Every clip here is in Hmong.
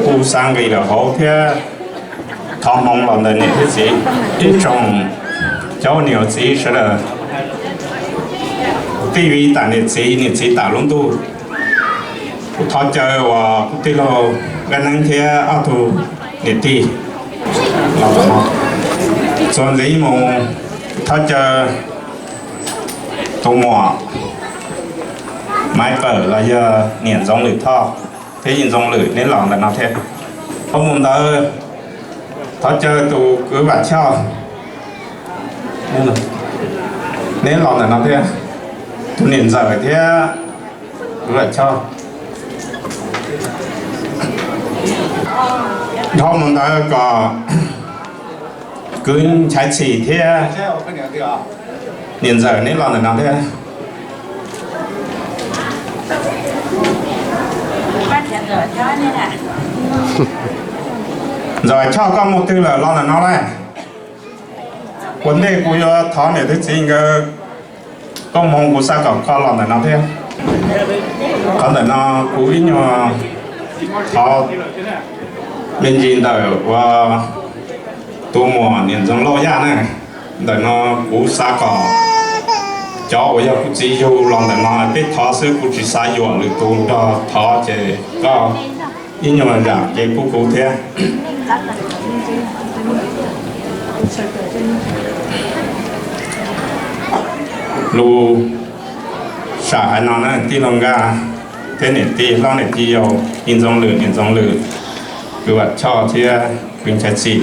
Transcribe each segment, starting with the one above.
Kuv xav nqis lawm hauv thiab thov hmoov los ntawm niam thiab txiv, ib tsoom cov niam txiv sawv daws, tij vi tam niam txiv, niam txiv tam lub ntuj. Kuv thov caw uas kuv tij laug Nkaj Neeb thiab ob tug niam tij los txuas ntxiv mus, thov caw tus muam Maiv Pawm los yog niam Ntxoov Lwm Thoj thiab yij Ntxoov Lwm neb los ntawm no thiab. Dhau mus ntawd, thov caw tus kwv Vam Choj, neb los ntawm no thiab, tus niam ntxawm thiab kwv Vam Choj. Dhau mus ntawd kom kwv Nchaiv Txhim thiab niam ntxawm neb los ntawm no thiab. Ntxawm Choj, koj mus twg lawm, los ntawm no lauj. Ua ntej kuv yuav thov niam thiab txiv nkawd koob hmoov, kuv xav kom koj los ntawm no thiab. Qhov ntawm no kuv ib nyuag thov me ntsis ntawm uas tus muam niam Ntxoov Lauj Yaj na. Ntawm no kuv xav kom cov uas yog kuv txiv yug los ntawm no peb thov xwb, kuv tsis xav yuam lwm tus nrog thov, ces koj ib nyuag zam kev pub kuv thiab. Lus sam haiv no na, tij laug Nkaj thiab niam tij hlob niam tij yau, yij Ntxoov Lwm niam Ntxoov Lwm, kwv Vam Choj thiab kwv Nchaiv Txhim,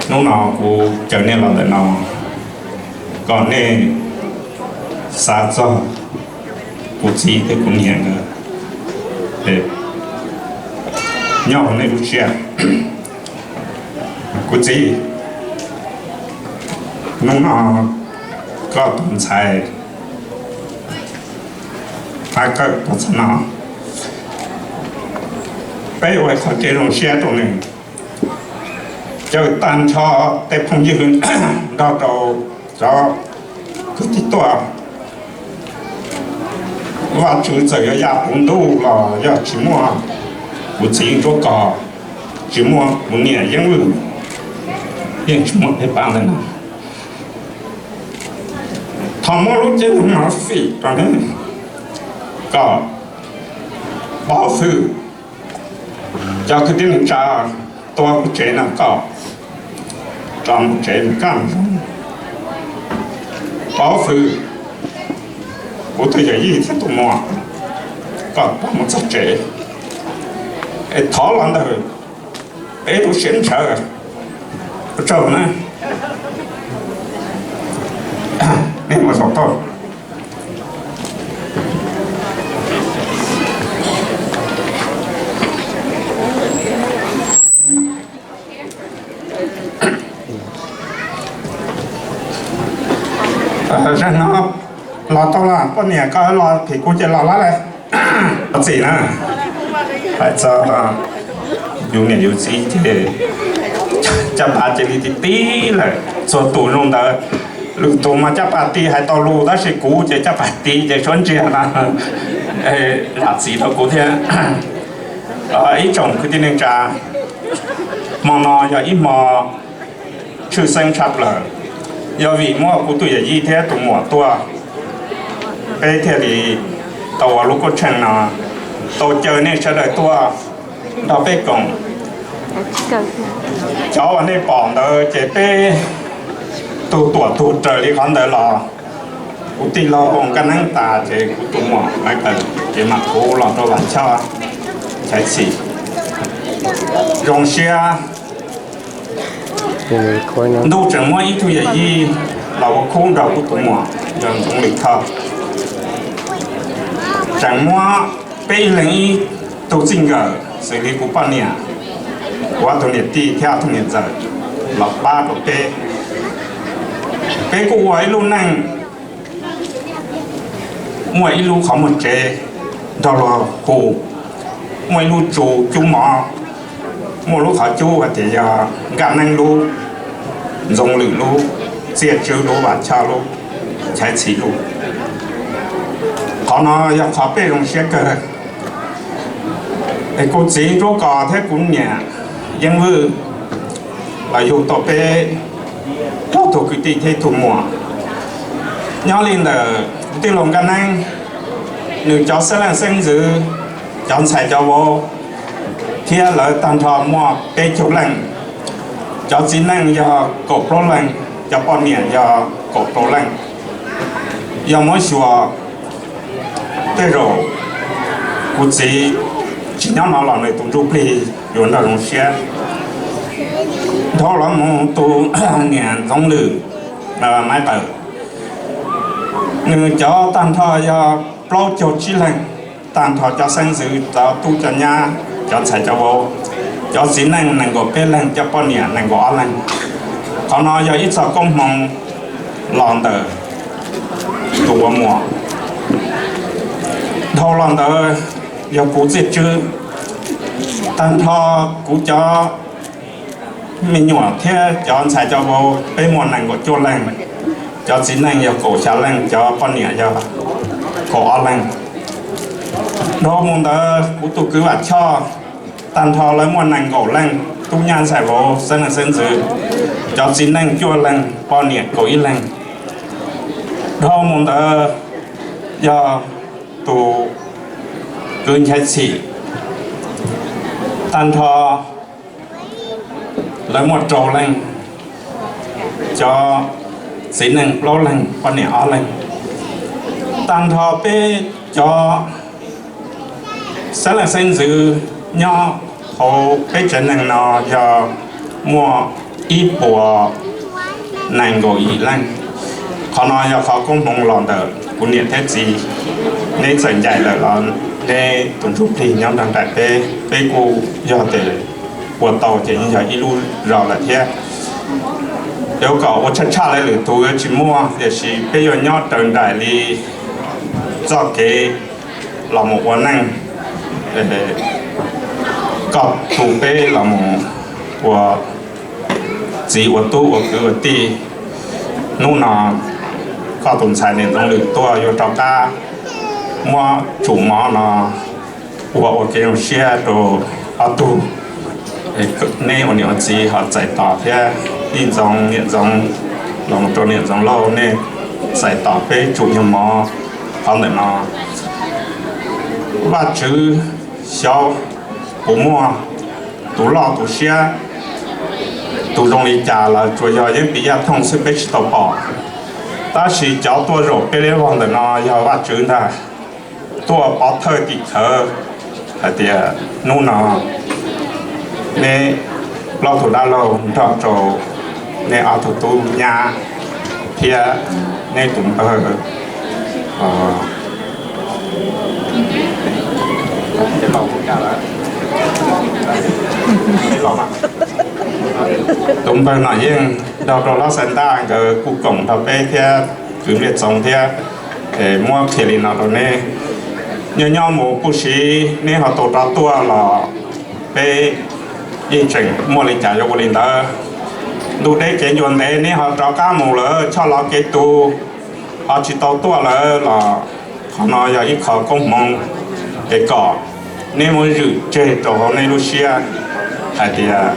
hnub no kuv caw nej los ntawm no kom nej xav txog kuv txiv thiab kuv niam nkawd, nyob hauv nej lub siab. Kuv txiv, hnub no koj tus ntxhais Maiv Pawm tuag txog no, peb ua qhov kev zoo siab rau nws, caw tag nrho tej phooj ywg nrog rau cov kwv tij tuaj. Vajtswv txawm yuav ya puv ntuj los yog tsis muaj kuv txiv Ntsuab Kos, tsis muaj kuv niam Yeeb Vwj, yeej tsis muaj peb pab ntawm no. Thov muab lub cev no fim rau neb kom pov hwm cov kwv tij neej tsa tuaj kuv tsev no kom tso mus tsev mus kaj mus zoo. Pov hwm kuv tus yawm yij thiab tus muam kom tso mus txog tsev, es thov los ntawm peb lub siab ntshaw. Ua tsaug na. Nej mus zaum tau. Zaum no los tau los, poj niam koj los phim kuv ces los lawm. Txiv na, hais txog yus niam yus txiv ces caj pas cia li ti ti lawm. Txhua tus zoo ntawd, lwm tus mas caj pas ti hais tau lus, tab sis kuv ces caj pas ti ces suab ntsiag na. Zam txim rau kuv thiab. Ib tsoom kwv tij neej tsa, hmo no yog ib hmo tshwj xeeb tshaj plaws, yog vim muaj kuv tus yawm yij thiab tus muam tuaj, peb thiaj li tau ua lub koob tsheej no, tau caw nej sawv daws tuaj nrog peb koom. Cov uas nej pom ntawd ces peb tug tuam tug raws li qhov ntawd los. Kuv tij laug Nkaj Neeb tas ces kuv tus muam Maiv Pawm ces mam puv los rau Vam Choj, Nchaiv Txhim. Zoo siab ntuj tseem muab ib tug yawm yij los ua khub nrog kuv tus muam yog Ntxoov Lwm Thoj. Tseem muab peb ib leeg ib tug txij nkawm xws li kuv poj niam, kuv ob tug niam tij thiab ob tug niam ntxawm los pab rau peb. Peb kuj ua ib lub neej muaj ib lub qhov muag tsev nrog luag hu, muaj ib lub tsu cub mov, muaj lub qhov cub hais tias yog Nkaj Neeb lub, Ntxoov Lwm lub, Txiaj Tswv lub, Vam Choj lub, Nchaiv Txhim lub. Qhov no yog qhov peb zoo siab kawg. Kuv txiv Ntsuab Kos thiab kuv niam Yeeb Vwj los yug tau peb plaub tug kwv tij thiab ib tug muam. Nyob li ntawm kuv tij laug Nkaj Neeb, nws cov xeeb leej xeeb ntxwv, cov ntxhais cov vauv thiab lawv tag nrho muaj peb caug leej. Cov txiv neej yog kaum plaub leej, cov poj niam yog kaum rau leej. Yog muab xyuas, tej zaum kuv txiv tsis nyob no los nws tus ntsuj plig yuav nrog zoo siab. Dhau los mus tus niam Ntxoov Lwm, Maiv Qawm, nws cov tag nrho yog plaub caug tsib leeg, tag nrho cov xeeb ntxwv, cov tub cov nyab, cov ntxhais cov vauv, cov txiv neej nees nkaum peb leeg, cov poj niam nees nkaum ob leeg. Qhov no yog ib txoj koob hmoov los ntawm tus ua muam. Dhau los ntawd yog kuv Txiaj Tswb. Tag nrho kuv cov me nyuam thiab cov ntxhais cov vauv peb muaj nees nkaum cuaj leeg, cov txiv neej yog kaum xya leej, cov poj niam yog kaum ob leeg. Dhau mus ntawd kuv tus kwv Vam Choj, tag nrho lawv muaj nees nkaum leej, tub nyab ntxhais vauv xeeb leej xeeb ntxwv, cov txiv neej cuaj leeg, poj niam kaum ib leeg. Dhau mus ntawd yog tus kwv Nchaiv Txhim, tag nrho lawv muaj rau leej, cov txiv neej plaub leeg, poj niam ob leeg. Tag nrho peb cov xeeb leej xeeb ntxwv nyob hauv peb tsev neeg no yog muaj ib puas nees nkaum yim leej. Qhov no yog qhov koob hmoov los ntawm kuv niam thiab txiv. Neb txawm ncaim lawm los neb tus ntsuj plig nyob nrog nraim peb, peb kuj yog tias ua tau ces yeej yog ib lub zos lawm thiab. Yuav kom ua tshaj tshaj li lwm tus yuav tsis muaj, tiam sis peb yuav nyob raws nraim li txoj kev los mus ua neej. Koj tu peb los mus ua txiv ua tub ua kwv ua tij, hnub no koj tus ntxhais niam Ntxoov Lwm tuaj yuav rov qab muab tsum mov no ua ua kev zoo siab rau ob tug. Neb ua niam ua txiv ho txais tos thiab, tij Ntxoov niam Ntxoov los mus rau niam Ntxoov Lauj, nej txais tos peb tsum nyuag mov qhov ntawm no. Vajtswv xyov puas muaj tus loj tus siab, tus zoo li cas los tsuas yog Yeeb Pim Yaj Thooj xwb peb tsis tau pom. Tab sis cov tuaj zaum peb liab vog ntawm no yog Vajtswv ntag, tuaj pov thawj tim khawv hais tias hnub no neb plaub tug dab laug nrog rau neb ob tug tub nyab thiab neb tus npawg tus npawg Nom Yeej nrog rau Hlob Xais Ntaj nkawd kuj koom nrog peb thiab kwv Npliaj Txoov thiab, muab qhia li no rau neb. Nyob nyob mus kuj siv neb ho tau rov tuaj los peb yeej tseem muaj li cas yuav ua li ntawd. Ntuj deb kev ncua ntev neb ho rov qab mus lawm, choj los kev tu ho tsis tau tuaj lawm los qhov no yog ib qho koob hmoov es kom neb muab zwm tseg rau hauv neb lub siab hais tias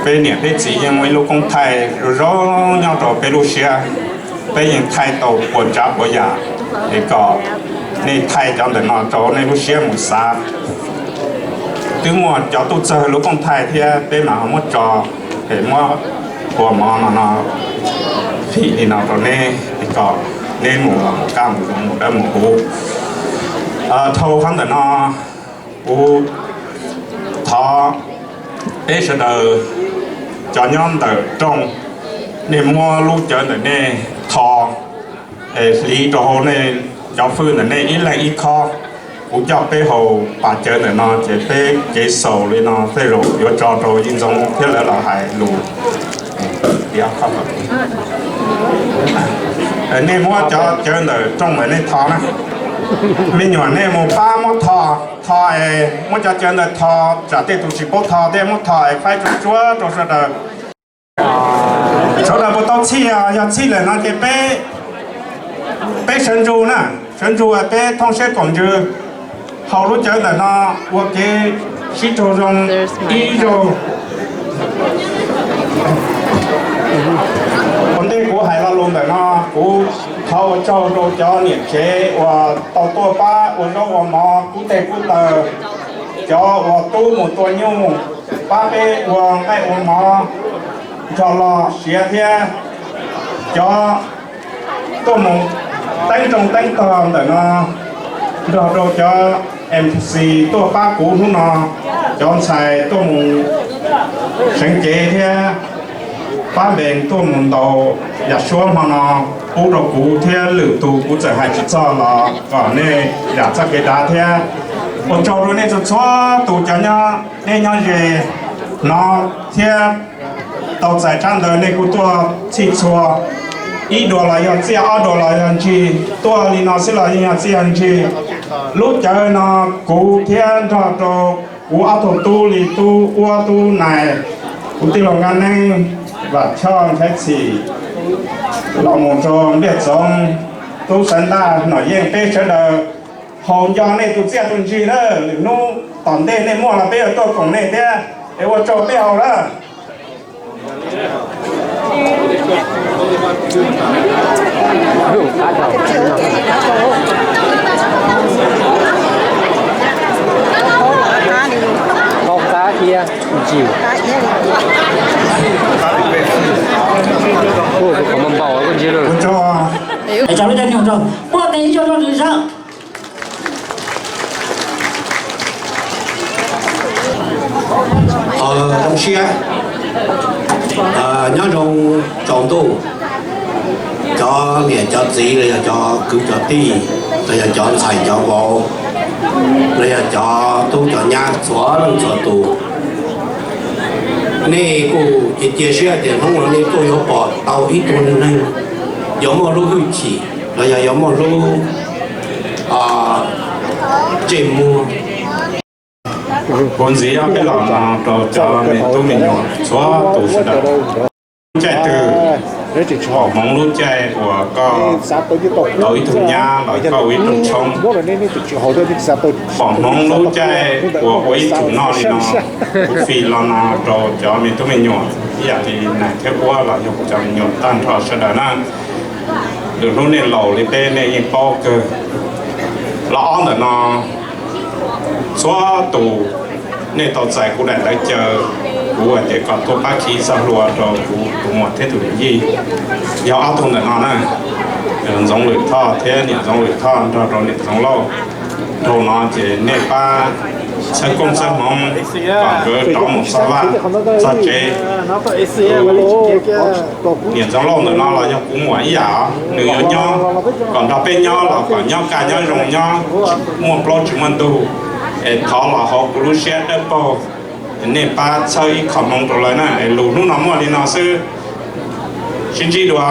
peb niam peb txiv yeej muaj ib lub koob thaij zoo zoo nyob rau peb lub siab. Peb yeej thaij tau puas tsav puas yam, es kom nej thaij cov ntawm no rau nej lub siab mus xav. Twb muaj cov tub txawg lub koob thaij thiab, peb mam ho muab tso, es muab puas mov no no fim li no rau neb, es kom neb mus los mus kaj mus zoo mus dawb mus huv. Dhau qhov ntawm no, kuv thov peb sawv daws cov nyob ntawm rooj, nej muab lub cawv ntawm nej tho, es hliv rau hauv nej cov fwj ntawm nej ib leeg ib khob. Kuv coj peb haus pas cawv ntawm no ces peb kev xaus li no tej zaum yuav tso rau Yij Ntxoov thiab lawv los hais lus. Nej muab cov cawv ntawm rooj ntawm nej tho na. Me nyuam nej mus pab muab tho, tho es muab cov cawv ntawd tho, tsam tej tus tsis paub tho thiab muab tho es faib tsuag tsuag rau sawv daws. Sawv daws puas tau txhij? Yog txhij lawm no ces peb, peb sawv ntsug na, sawv ntsug peb thooj siab koom ntsws. Hauv lub cawv ntawm no ua kev sib raug zoo ib zaug. Ua ntej kuv hais lo lus ntawm no, kuv thov ua tsaug rau cov niam tsev uas tau tuaj pab ua zaub ua mov kub teg kub taw, cov uas tub mus tua nyuj pab peb ua nqaij ua mov nrog los siav thiab cov tuaj mus teeb roob teeb tog ntawm no, nrog rau cov M C tuaj pab kuv hnub no, cov ntxhais tuaj mus seev cev thiab pab npe tuaj mus ntaus yam suab hmo no pub rau kuv thiab lwm tus kuv txawm hais tsis txog los kom nej zam txoj kev dav thiab. Ua tsaug rau nej txhua txhua tus cov nyob, nej nyob ze no thiab tau txais tsab ntawv nej kuj tuaj txhij txhua, ib dua los yog txiaj ob dua los yog ntsig, tuaj li no xwb los yeej yog txiaj yog ntsig. Lub cawv no kuv thiab nrog rau kuv ob tug tub li tub Uab tub Nais, kuv tij laug Nkaj Neeb, Vam Choj Nchaiv Txhim, los mus rau Npliaj Txoov, tub Xaiv Ntaj, Nom Yeej, peb sawv daws haus nco nej tus txiaj tus ntsig na, lwm hnub tom ntej nej muaj los peb yuav tuaj koom nej thiab, es ua tsaug peb haus na. Qab iab ntsis. Ua tsaug. Muaj tes ib zaug rau nws saib. Zoo siab, nyob zoo tsaus ntuj, cov niam cov txiv los yog cov kwv cov tij, los yog cov ntxhais cov vauv, los yog cov tub cov nyab txhua leej txhua tus. Nej kuj cia cia siab tias hnub no nej tuaj yuav pom tau ib tug neeg yuav muaj lub hwj chim los yog yuav muaj lub ntsej muag. Kuv ntxiv ob peb los no rau cov me tub me nyuam txhua tus sawv daws. Lub caij twg, pom hmoov lub caij uas koj tau ib tug nyab los koj ua ib rooj tshoob, pom hmoov lub caij uas ua ib tug noj li no, kuv fij lo no rau cov me tub me nyuam ib yam li Nais thiab Uab los yog cov me nyuam tag nrho sawv daws na. Lwm hnub nej laus li peb nej yeej paub kawg. Los ob ntawm no, txhua tus nej tau txais kuv daim ntawv caw, kuv hais tias kom tuaj pab khi txoj hlua rau kuv tus muam thiab tus yij. Yog ob tug ntawm no na, Ntxoov Lwm Thoj thiab niam Ntxoov Lwm Thoj nrog rau niam Ntxoov Lauj. Dhau no ces nej pab txhawb koob txhawb hmoov kom nkawd rov mus txog vaj txog tsev. Niam Ntxoov Lauj ntawm no los yog kuv muam ib yam, nws yuav nyob kom nrog peb nyob los kom nyob kaj nyob zoo nyob, muaj plaub tsis muaj ntug, es thov los hauv kuv lub siab dawb paug, nej pab txhawb ib qho hmoov rau lawv na, es lus hnub no muaj li no xwb, sib ntsib dua.